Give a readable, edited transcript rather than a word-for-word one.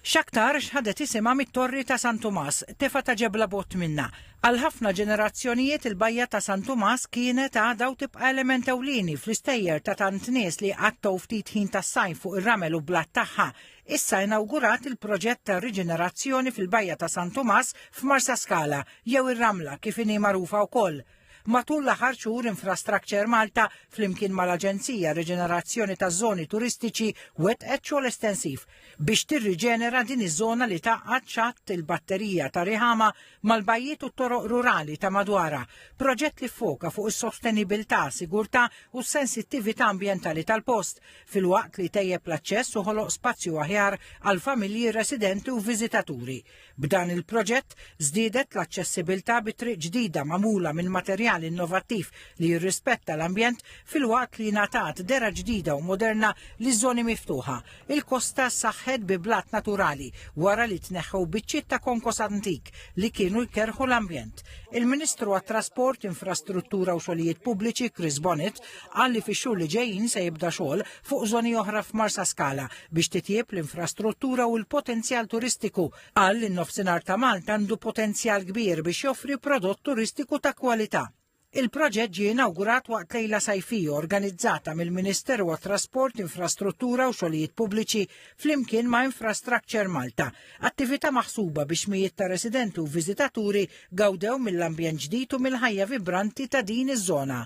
X'aktarx ħadet isimha mit-Torri ta' San Tumas, tefgħa ta' ġebla bogħod minnha. Għal ħafna ġenerazzjonijiet il-bajja ta' San Tumas kienet, għadha u tibqa' element ewlieni fl-istejjer ta' tant nies li jqattgħu ftit ħin tas-sajf fuq ir-ramel u blat tagħha. Issa inawgurat il-proġett ta' riġenerazzjoni fil-bajja ta' San Tumas f'Marsaskala, jew ir-Ramla kif inhi magħrufa wkoll. Matul l-aħħar xhur Infrastructure Malta flimkien mal-Aġenzija Riġenerazzjoni taż-Żoni Turistiċi wettqet xogħol estensiv biex tirriġenera din iż-żona li tgħaqqad xatt il-batterija ta' Rihama mal-bajjiet u t-toroq rurali ta' madwarha. Proġett li ffoka fuq is-sostenibilità, sigurtà u s-sensittività ambjentali tal-post, filwaqt li tejjeb l-aċċess u ħoloq spazju aħjar għal familji residenti u viżitaturi. B'dan il-proġett żdiedet l-aċċessibilità bi triq ġdida magħmula minn materjal innovattiv li jirrispetta l-ambjent filwaqt li ngħatat dehra ġdida u moderna liż-żoni miftuħa. Il-kosta ssaħħet bi blat naturali wara li tneħħew biċċiet ta' konkos antik li kienu jkerrħu l-ambjent. Il-Ministru għat-Trasport, Infrastruttura u Xogħlijiet Pubbliċi Chris Bonett qal li fix-xhur li ġejjin se jibda xogħol fuq żoni oħra f'Marsaskala biex titjieb l-infrastruttura u l-potenzjal turistiku. Qal li n-nofsinhar ta' Malta għandu potenzjal kbir biex joffri prodott turistiku ta' kwalità. Il-proġett ġie inawgurat waqt lejla sajfija organizzata mill-Ministeru għat-Trasport, Infrastruttura u Xogħlijiet Pubbliċi flimkien ma' Infrastructure Malta, attività maħsuba biex mijiet ta' residenti u viżitaturi gawdew mill-ambjent ġdid u mill-ħajja vibranti ta' din iż-żona.